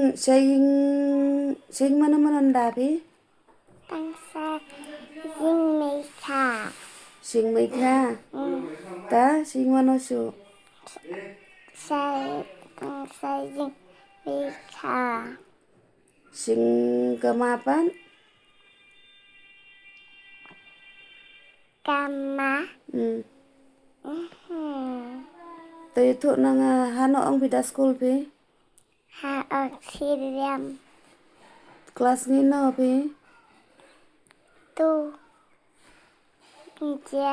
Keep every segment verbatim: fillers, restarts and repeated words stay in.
Sha ïing, sha ïing mano mano ynda phi? Tang sha ïing Meikha. Sha ïing Meikha. Mm. Ta sha ïing mano shuh? Sha, tang sha ïing Meikha. Sha ïing ka ma pat? Ka ma. Mm. Mhm. Te ïathuh noh nga, hano ong phi da skul phi? Ha Auxilium. Klas ngino phi? Two. Nje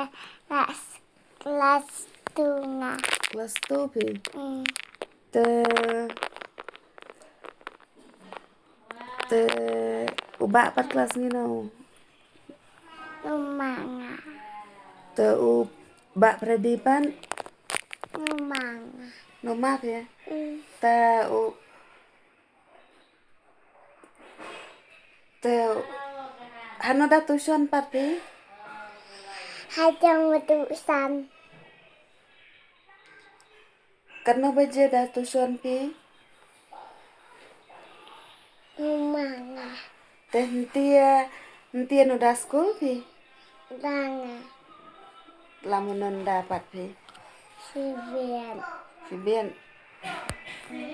la s-, klas two nga. Klas two phi? Mm. Te, te u bah pat klas ngino? Numa nga. Te u bah Freddy pat? Numa nga. Numa phi? Mm. Te u Te hano da tuition pat phi? Hajrong tuition. Katno baje da tuition phi? Numa nga. Te hyntie, hyntie no da skul phi? Dang. La mano ynda pat phi? Shibit. Shibit.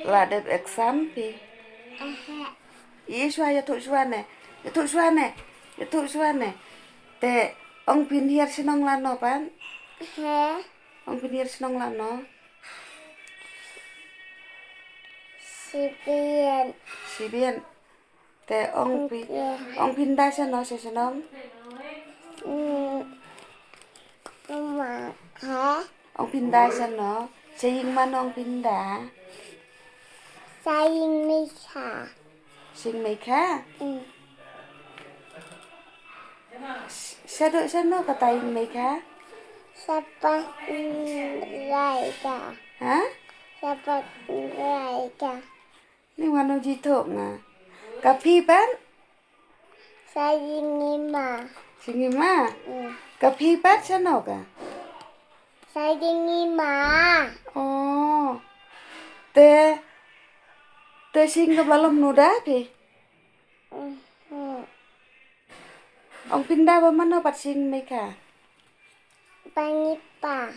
La dep exam phi? Ehe. Ïa shuwa, ïathuh shuwa ne. Ïathuh shuwa ne. Ïathuh shuwa ne. Te ong phin hiar shnong lano pat? Ehe. Ong phin hiar shnong lano? Shibit. Shibit. Te ong phi, ong phin da shano sha shnong? Mm, ma, ha? Ong phin da shano? Sha ïing mano ong phin da? Sha ïing Meikha. Sha ïing Meikha? Mm. Sh-, shaduh shano kata ïing Meikha? Shapoh Raika. Ha? Shapoh Raika. Ni mano jithuh nga. Ka phi pat? Sha ïing i ma. Sha ïing i ma? Mm. Ka phi pat shano ka? Sha ïing i ma. Oh. Te, te sha ïing ka Blei lum no da phi? Mhm. Ong phin da ba mano pat sha ïing Meikha? Ba ngi pa.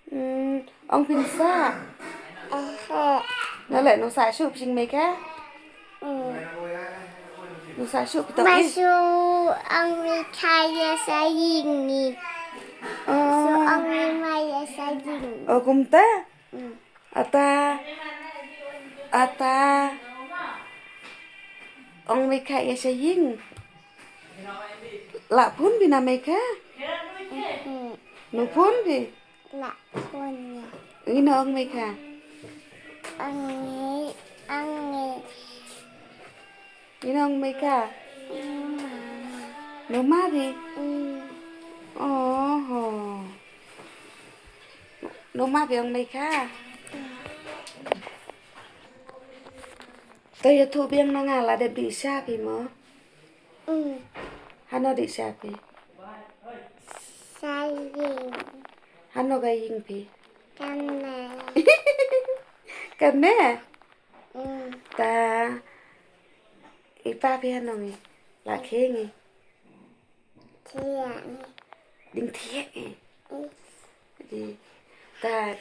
Hmm, ong phin sah? Ehe. Nga leh nong sah shuh phi sha ïing Meikha? Hmm. Nong sah shuh phi to. Ma shu ong Meikha ïa sha ïing ngi. Oh. Shu ong i ma ïa sha ïing. Oh, kumta? Hmm. Ata, ata, ong Meikha ïa sha ïing. La phone phi na Meikha? Mhm. No phone phi? La phone ïa. Ngin ong Meikha. Ong ngi, ong ngi. Ngin ong Meikha. Mama. No ma phi? Mm. Oh. No ma phi ong Meikha. To ïathuh biang na nga la dep dih sha phi mo. Mm. Hano dih sha phi? Sha ïing. Hano ka ïing phi? Kane. Kane? Mm. Ta i pa phi hano ngi? La khie ngi. Thiah ngi. Ding thiah ngi. Mm. Di. Ta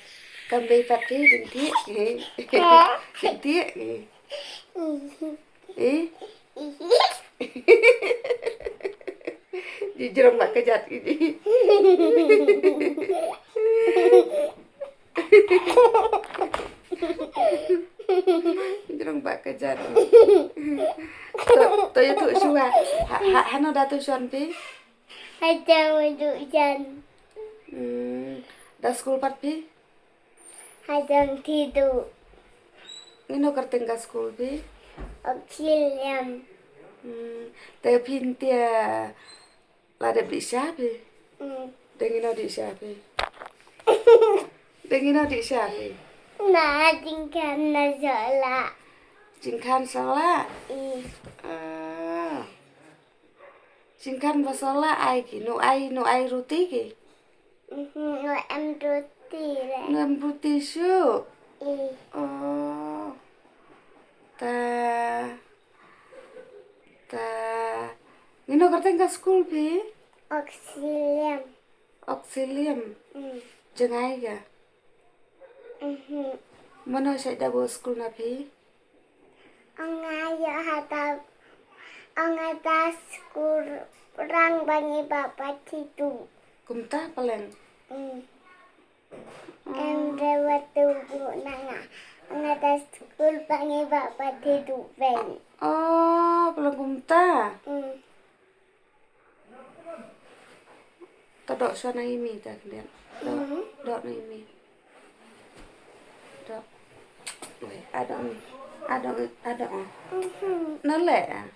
kam bei pat phi ding thiah ngi. Ka. Ding thiah ngi. Mm. Eh? Ji jrong ba kjat ki ji. Jrong ba kjat. To, to ïathuh shuwa. Ha, ha, hano da tuition phi? Hajrong tuition. Hmm, da skul pat phi? Hajrong Thidu. Ngino kyrteng ka skul phi? Auxilium. Hmm. Te phin tia la dep dih sha phi? Hmm. Dang ngino dih sha phi? Dang ngino dih sha phi? Na jingkhan na sala. Jingkhan sala? Hmm. Ah. Jingkhan ba sala ai ki, no ai, no ai ruti ki? Mhm, no em ruti le. No em ruti shuh? I. Oh. Ta, ta, ngino kyrteng ka skul phi? Auxilium. Auxilium. Hmm. Jngai ka. Mhm. Mano shait da bud skul na phi? Ong nga ïoh hata, ong hata skul rang ba ngi ba pati tu. Kumta paleng. Hmm. Em rewa tu bu na nga. Ong hata skul ba ngi ba pati tu ben. Oh, paleng kumta. Hmm. Ta doh shuwa na imi ta khyndiat. Doh, Mhm. doh na imi. Doh. Wei, adoh mi. Adoh, adoh. Mhm. Na leh ah.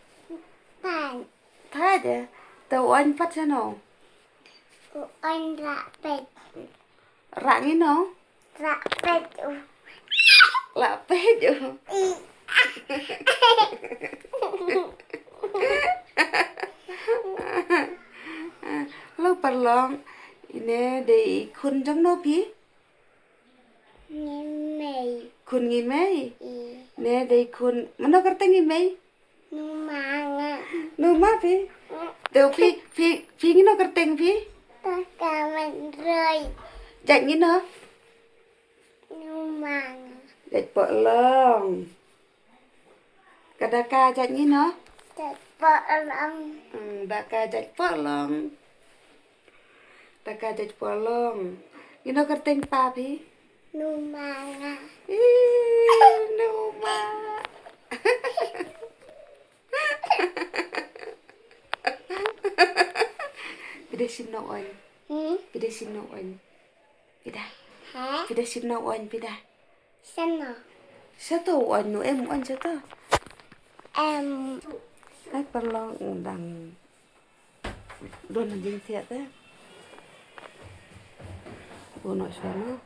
Tan. Thait eh. Ta u oin pat shano. U oin ra pet. Rah ngino. Ra pet u. Lah peit u. I. Hello parlong. Ine dei khun jong no phi? Ngi mei. Khun ngi mei. I. Ne dei khun mano kyrteng ngi mei? Numanga. Numa phi? Te phi phi phi ngino kyrteng phi? Taka man roi. Jait ngino? Numanga. Jait pohlong. Ka daka jait ngino? Tet polang. Hmm, daka jait pohlong. Daka jait pohlong. Ngino kyrteng pa phi? Numanga. Ih, Numa. Phi da shim no oin. Hmm? Phi da shim no oin. Phi da. Ha? Phi da shim no oin phi da. Sana. Shato oin no em oin shato. Em. Ai parlong dang. Don jingthiah te. Uno shano.